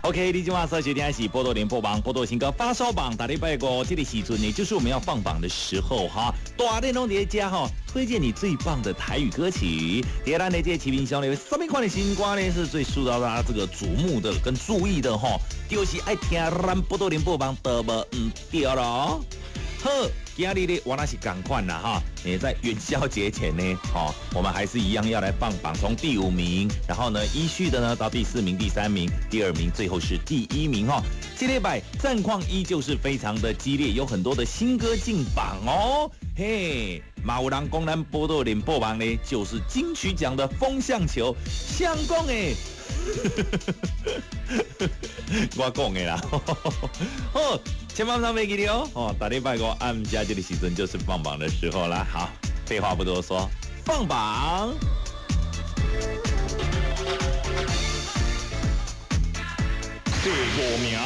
OK，你今晚所收听的是波多联播网波多新歌发烧榜，逐礼拜五这个时阵呢，就是我们要放榜的时候哈。大内拢伫遮哈，推荐你最棒的台语歌曲。伫咱的这个视频上咧，啥物款的新歌呢是最受到大家这个瞩目的跟注意的哈，就是爱听咱波多联播网都无毋对咯。好，今日呢，我那是仝款啦哈。也在元宵节前呢，哦，我们还是一样要来放榜，从第五名，然后呢，依序的呢到第四名、第三名、第二名，最后是第一名哈。这礼拜战况依旧是非常的激烈，有很多的新歌进榜哦。嘿，嘛有人讲咱波多联播网呢，就是金曲奖的风向球，相讲的。我讲的啦，好，千万别记得哦，哦，逐礼拜五暗晡这个时阵就是放榜的时候啦。好，废话不多说，放榜。第五名。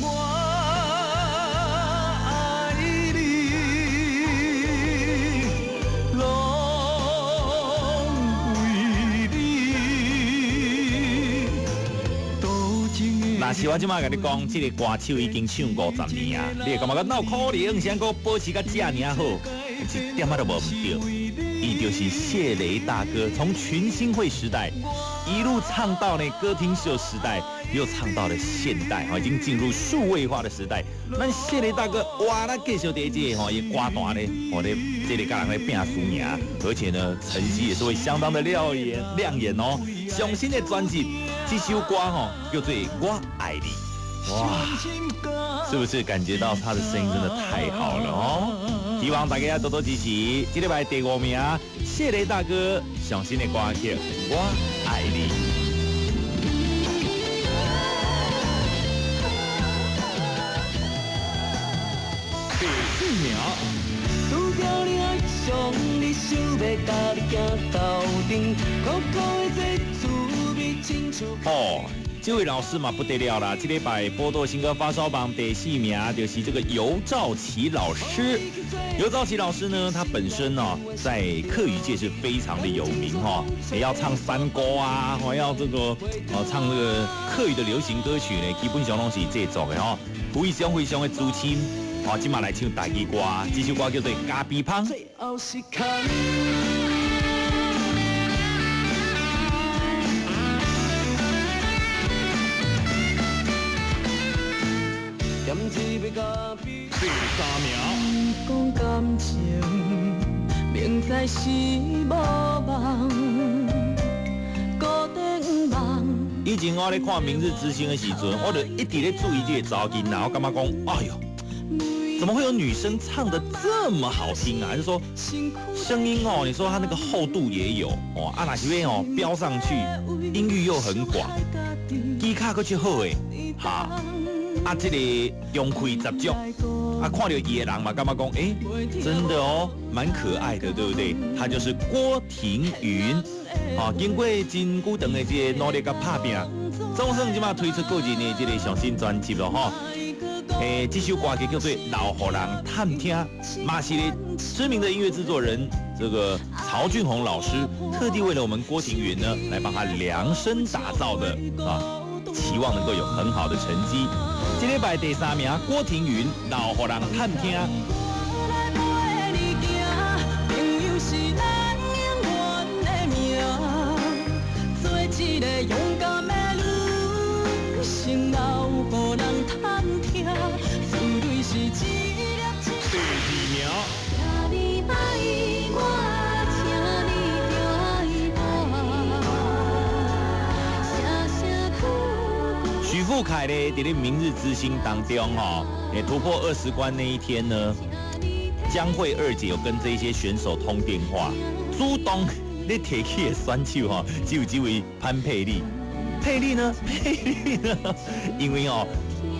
我爱你，拢为你。若是我这摆共你讲，这个歌手已经唱50年啊，你会感觉哪有可能？啥阁保持甲遮尔好，一点仔都无毋对。伊就是谢雷大哥，从群星会时代一路唱到呢歌厅秀时代，又唱到了现代，已经进入数位化的时代。咱谢雷大哥，哇，咱继续伫这个吼，伊歌坛咧，吼咧，这个佮人咧拼输赢，而且呢，成绩也是会相当的亮眼亮眼哦。上新的专辑，这首歌吼叫做《我爱你》，哇，是不是感觉到他的声音真的太好了哦？希望大家多多支持。这礼拜第五名，谢雷大哥上新的歌曲《我爱你》。第四名。输掉你爱上你，想欲共你行斗阵，苦苦的这滋味亲像。哦，这位老师嘛不得了啦！这礼拜波多新歌发烧榜第四名就是这个尤兆琪老师。尤兆琪老师呢，他本身呢，在客语界是非常的有名哈，也要唱山歌啊，还要这个唱这个客语的流行歌曲呢，基本上拢是这种的哈，非常非常的资深。哦，这马来唱台语歌，这首歌叫做《咖啡香》。最后是空。第三名。讲感情，明知是无望，孤灯梦。以前我咧看《明日之星》的时阵，我就一直咧注意这个查某囡仔，我感觉讲，哎呦，怎么会有女生唱得这么好听啊？就是说声音哦，你说她那个厚度也有哦，啊，若是欲哦飙上去，音域又很广，技巧阁足好的，哈，啊，这个中气十足，啊，看著伊的人嘛，感觉讲，欸，真的哦，蛮可爱的，对不对？他就是郭庭云，啊，经过真久长的这个努力佮拍拼，总算这马推出个人的这个上新专辑了哈。欸，这首歌曲叫做《老予人探听》，嘛是咧知名的音乐制作人这个曹俊宏老师特地为了我们郭庭云呢，来帮他量身打造的啊，期望能够有很好的成绩。这礼拜第三名郭庭云，《老予人探听》。一个勇敢的女性，留予人探听，思泪是一粒第二名。请你爱我，请你著爱我。声声句句。许富凯呢，伫咧明日之星当中哦，也突破20关那一天呢，江蕙二姐有跟这些选手通电话，主动咧提起的选手吼，只有这位潘佩丽。佩丽呢？佩丽呢？因为哦，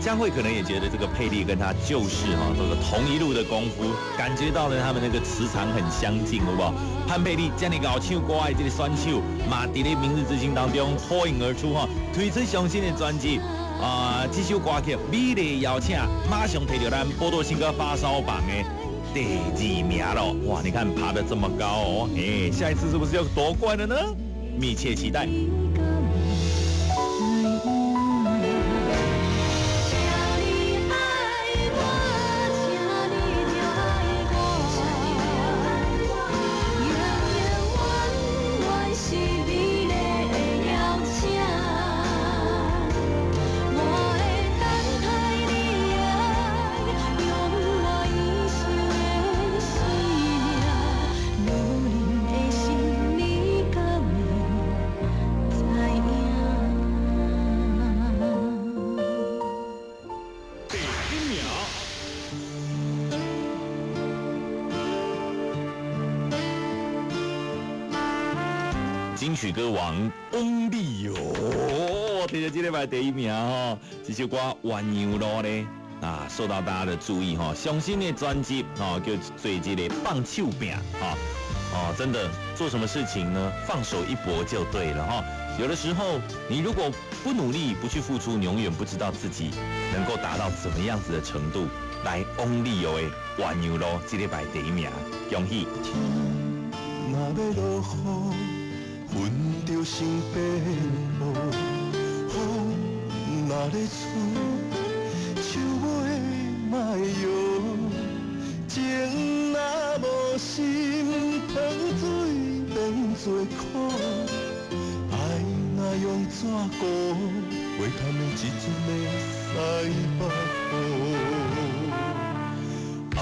江蕙可能也觉得这个佩丽跟她就是哈，这个同一路的功夫，感觉到了他们那个磁场很相近，好不好？潘佩丽这么𠢕唱歌的这个选手，嘛伫咧明日之星当中脱颖而出哈，推出上新的专辑啊，这首歌曲《美丽邀请》马上提到咱波多新歌发烧榜的第二名了。哇，你看爬得这么高哦，哎，下一次是不是要夺冠了呢？密切期待。金曲歌王翁立友，摕著這禮拜第一名吼，這首歌《鸳鸯路》咧啊，受到大家的注意吼。上新的專輯哦，叫做這个放手拚哈哦，真的做什麼事情呢？放手一搏就對了哈。有的時候，你如果不努力、不去付出，你永遠不知道自己能夠達到怎麼樣子的程度。來，翁立友的《鸳鸯路》這禮拜第一名，恭喜！天若欲落雨，雲就先變霧；風若咧吹，樹尾嘛會搖。情若無心，糖水變做苦。愛若用紙糊，袂堪的一阵的西北风。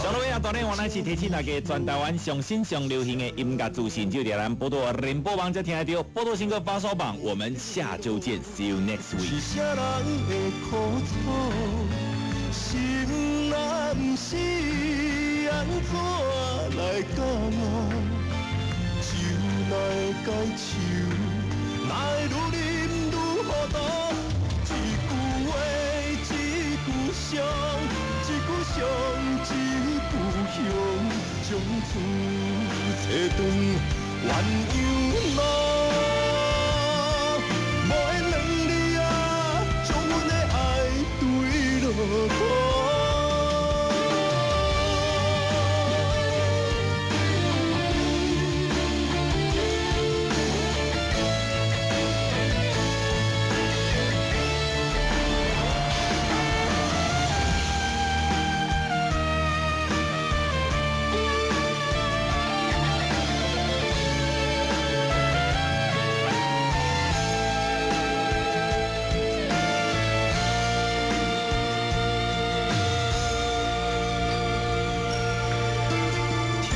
小路亚，大家好，我是提醒大家，全台灣上新上流行的音樂資訊，就佇咱寶島聯播網才聽得著。寶島新歌發燒榜，我們下週見，See you next week。是啥人的苦楚？心若毋是按怎來感悟？酒若會解愁，哪會愈啉愈糊塗？一句話，一句傷，一句傷，一句香，从此切断鸳鸯路。无缘两字啊，将阮的爱坠落土。天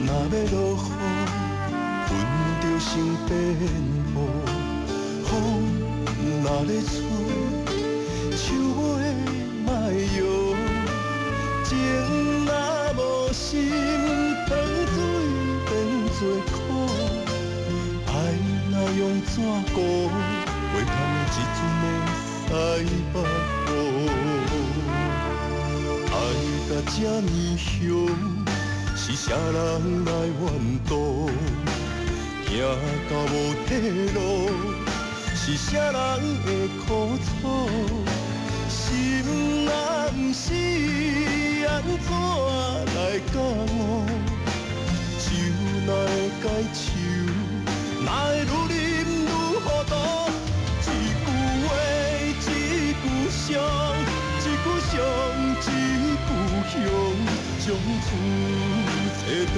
若欲落雨，云就先变雾；风若咧吹，树尾嘛会摇。情若无心，糖水变做苦。爱若用纸糊，袂堪的一阵的西北风。爱甲这呢凶，是啥人来怨毒？行到无退路，是啥人的苦楚？心若毋是按怎来觉悟？酒若会解愁，哪会愈啉愈糊涂？一句话，一句伤，一句伤，一句香，从此切断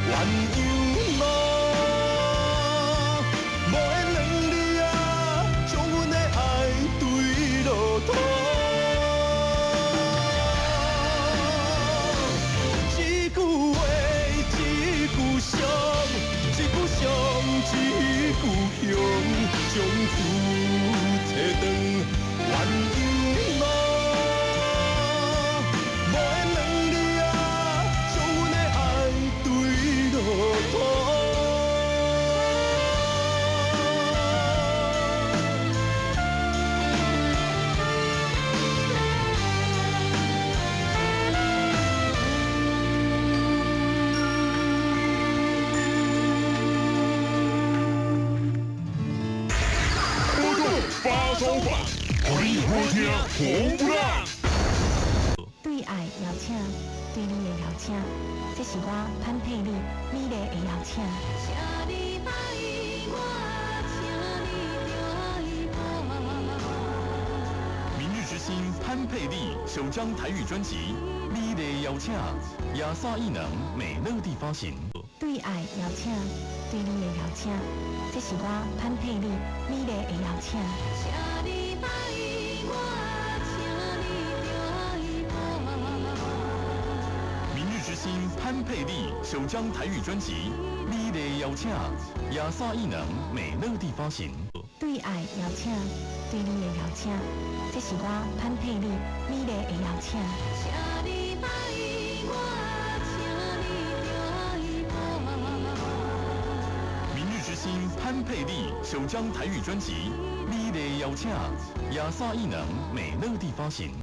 鸳鸯路。无缘两字啊，将阮的爱坠落土。一句话，一句伤，一句伤，一句香，从此切断鸳鸯路。无缘两字啊，将阮的爱坠落土。波动发烧榜，予你好听红不让。對愛邀請，對你的邀請，這是我潘佩麗美麗的邀請。請你愛我，請你疼愛我。明日之星潘佩麗首張台語專輯《美麗邀請》，亞薩藝能美樂蒂發行。對愛邀請，對你的邀請，這是我潘佩麗美麗的邀請。請你愛我，請你疼愛我。明日之星潘佩麗首張台語專輯《美麗邀請》，亞薩藝能美樂蒂發行。對愛邀請，對你的邀請，這是我潘佩麗美麗的邀請。請你愛我，請你疼愛我。明日之星潘佩麗首張台語專輯《美麗邀請》，亞薩藝能美樂蒂發行。